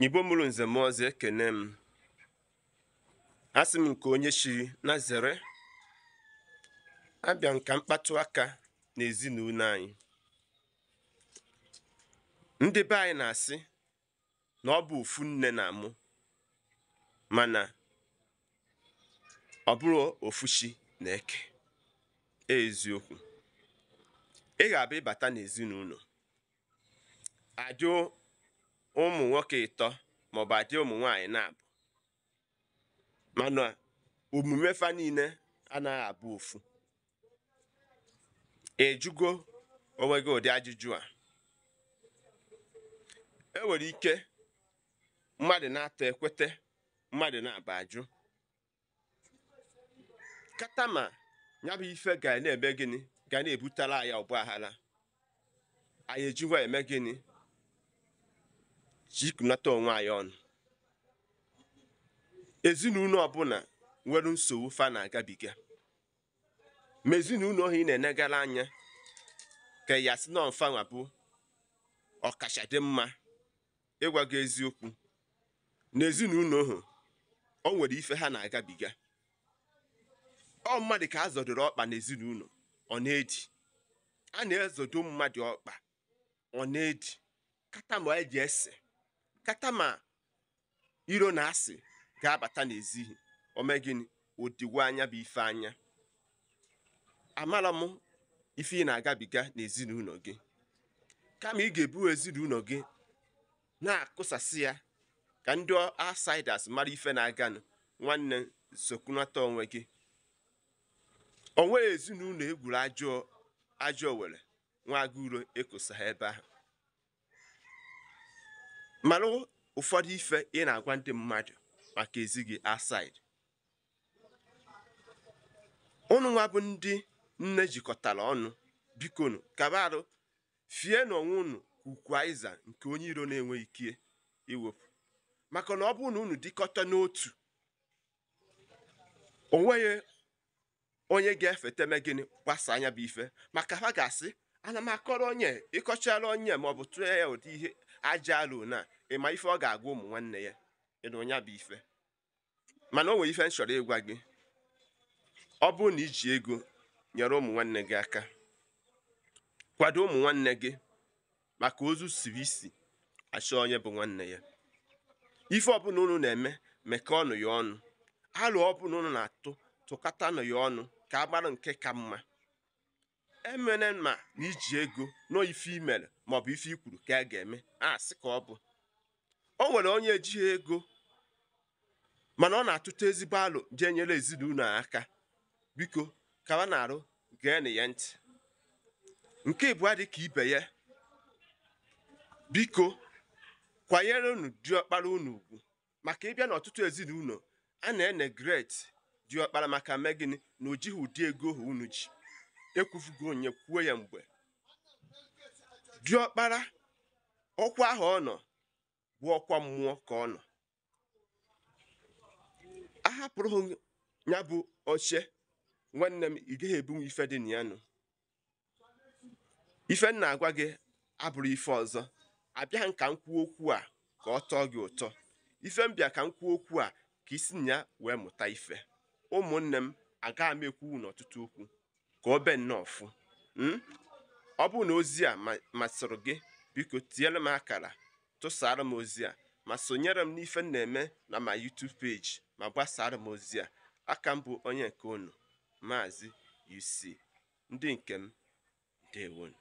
Igbo mụrụ nze m ọzọ, ekene m. Asị m nke onye chiri na zere. Abịa m ka mkpatụ aka n'ezinụlọ anyị. Ndị be anyị na-asị na ọ bụ ofu nne na-amụ, mana ọ bụrụ ofu chi na-eke. Eziokwu, ị ga-abịa ịbata n'ezinụlọ adị ụmụ nwoke ịtọ maọbụ adị ụmụ nwaanyị na-abụ, mana omume fa niile anaghị abụ ofu. Ejugo onwe gị ụdị ajụjụ a? E nwere ike mmadụ na-atọ ekwete, mmadụ na-aba ajụ. Kata ma ya bụ ife ga na-eme gịnị, ga na-ebutara anyị ọgbaghara. Anyị ejikwa eme gịnị, jikọnata onwe anyị ọnụ. Ezinụlọ ọbụla nwere nsogbu fa na-agabiga, ma ezinụlọ ahụ ị na-enegara anya ka ya sị na ọmfanwa bụ ọkacha dị mma. Ịgwa gị eziokwu, na ezinụlọ ahụ o nwere ife ha na-agabiga. Ọ mmadụ ka a zọdoro ọkpa n'ezinụlọ, ọ na-edi. A na-ezodo mmadụ ọkpa, ọ na-edi. Kata ma eji ese, kata ma iro na asị ga-abata n'ezighi, o mee gịnị, odiwo anya bụ ife anya. Amara m ife ị na-agabiga n'ezinụlọ gị. Kama ị ga-ebu ezinụlọ gị na-akụsasị ya ka ndị outsiders mara ife na-aganụ, nwanne, sokunata onwe gị. O nweghị ezinụlọ egwuru ajọ owere nwa agụro ekosa ha ebe ahụ. Mara ụfọdụ ife ị na-agwa ndị mmadụ maka ezi gị outside. Unu nwa bụ ndị nne jikọtara ọnụ, bikonu kabarụ fie n'onwe unu ukwu aiza nke onye iro na-enweghị ike iwepụ. Maka na ọ bụrụ na unu dịkọta n'otu, o nweghị onye ga-efete me gịnị gbasa anya bụ ife. Maka ha ga-asị, ana m akọrọ onye, ịkọchara onye maọbụ tụọ ya ụdị ihe aja alụ na ịma ife ọ ga-agwa ụmụ nwanne ya ịnụ onye bụ ife. Mana o nwere ife m chọrọ ịgwa gị. Ọ bụrụ na iji ego nyere ụmụ nwanne gị aka, kwado ụmụ nwanne gị, maka ozu siri isi achọ onye bụ nwanne ya. Ife ọbụla unu na-eme, mekọọnụ ya ọnụ. Alụ ọbụla unu na-atụ, tụkọtanụ ya ọnụ ka a mara nke ka mma. Emene ma na iji ego nọ ife imere maọbụ ife ikwuru ka a ga-eme, a sị ka ọ bụ. O nwere onye ejighị ego mana ọ na-atụta ezigbo alụ jee nyere ezinụlọ aka. Biko kawa na-arụ, geenụ ya ntị. Nke ịbụọ dị ka ibe ya, biko kwanyere unu diọkpara unu ugwu. Maka ịbịa n'ọtụtụ ezinụlọ a na-enegreti diọkpara maka mee gịnị, na o jighị ụdị ego ahụ unu ji. Ekwufugo onye kwuo ya mgbe diọkpara ọkwa ahụ ọ nọ bụ ọkwa mmụọ ka ọ nọ. A hapụrụ ya bụ oche, nwanne m, ị gaghị ebunwu ife dị na ya nụ. Ife m na-agwa gị abụrụ ife ọzọ. Abịaghị ka m kwuo okwu a ka ọ tọọ gị ụtọ. Ife m bịa ka m kwuo okwu a ka isi na ya wee mụta ife. Ụmụnne m, agaghị m ekwu n'ọtụtụ okwu ka ọ be nnọọ fụ. Ọ bụrụ na ozi a masịrị gị, biko tinyere m akara, tụsara m ozi a, ma sonyere m n'ife m na-eme na ma YouTube page, ma gbasara m ozi a. Aka m bụ onye nke unu, Maazị UC. Ndị nke m, ndewonu.